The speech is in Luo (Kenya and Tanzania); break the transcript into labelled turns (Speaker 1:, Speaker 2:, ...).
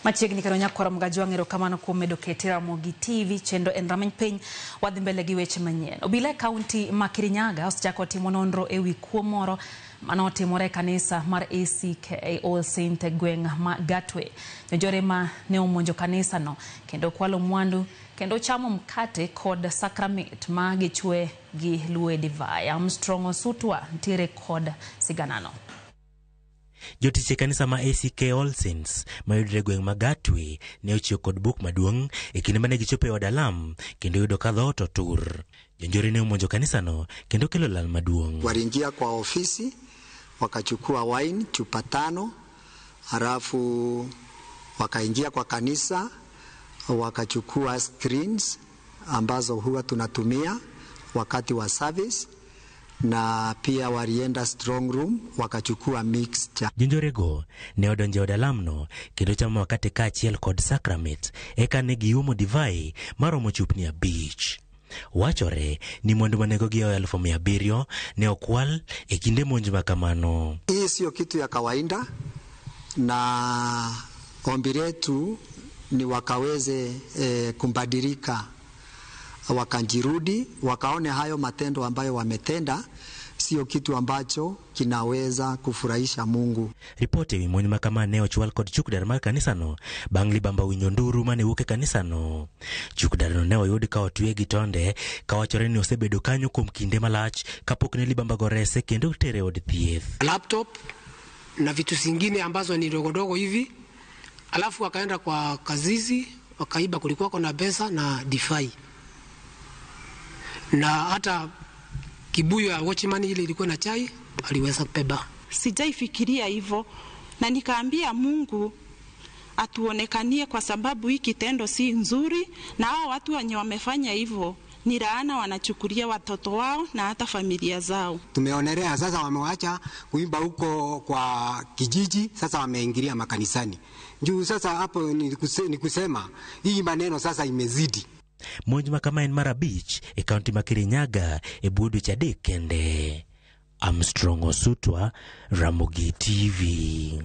Speaker 1: Machiegni kendo nyakwar Mgajwang', erokamano kuom medo keti Ramogi TV chenro en rameny piny. Wadhi mbele gi weche manyien. Obila e kaunti ma Kirinyaga osechako timo nonro e wi kuo moro mane otimore e kanisa mar ACK All Saint e gweng' ma Gatwe. Jonjore ma ne omonjo kanisano kendo kwalo mwandu kendo chamo mkate kod sakramit ma gichwe gi luo e divai. Armstrong Osutwa ntiere kod siganano.
Speaker 2: Jotich e kanisa ma ACK All Saints mayudore e gweng' ma Gatwe ne ochiwo kod buk maduong' e kinde mane gichopo e od alam kendo yudo ka dhoot otur. Jonjore ne omonjo kanisano kendo kelo lal maduong'.
Speaker 3: Waliingia kwa ofisi wakachukua wine chupa 5, halafu wakaingia kwa kanisa wakachukua screens ambazo huwa tunatumia wakati wa service, na pia walienda strong room wakachukua mixture.
Speaker 2: Jonjorego ne odonjo e od alamno kendo chamo makate kaachiel kod sakramit, eka ne giumo divai maromo chupni 5. Wachore ni mwandu ma nengogi oa 700,000 ne okwal e kinde monj ma kamano.
Speaker 3: Hii sio kitu ya kawaida, na ombi letu ni wakaweze kubadilika, wakajirudi, wakaone hayo matendo ambayo wametenda sio kitu ambacho kinaweza kufurahisha Mungu.
Speaker 2: Ripot ewi monj ma kama ne ochwal kod chukdar mar kanisano bang' libamba winjo nduru mane wuok e kanisano. Chukdarno ne oyud ka otwe gi tonde kawachore ni osebedo kanyo kuom kinde malach kapok ne libamba go rese kendo tere e od thieth.
Speaker 4: Laptop na vitu zingine ambazo ni ndogo ndogo hivi, alafu wakaenda kwa kasisi wakaiba, kulikuwa kuna pesa na divai na hata kibuyu ya watchman ile ilikuwa na chai aliweza kubeba.
Speaker 5: Sijaifikiria hivyo, na nikaambia Mungu atuonekanie, kwa sababu hii kitendo si nzuri, na hao watu wenye wamefanya hivyo ni laana wanachukulia watoto wao na hata familia zao.
Speaker 6: Tumeonelea sasa wamewacha kuimba huko kwa kijiji, sasa wameingilia makanisani. Juu sasa hapo ni kusema hii maneno sasa imezidi.
Speaker 2: Monj ma kama en mar 5 e kaunti ma Kirinyaga e bwo dweche 3 kende. Armstrong Osutwa, Ramogi TV.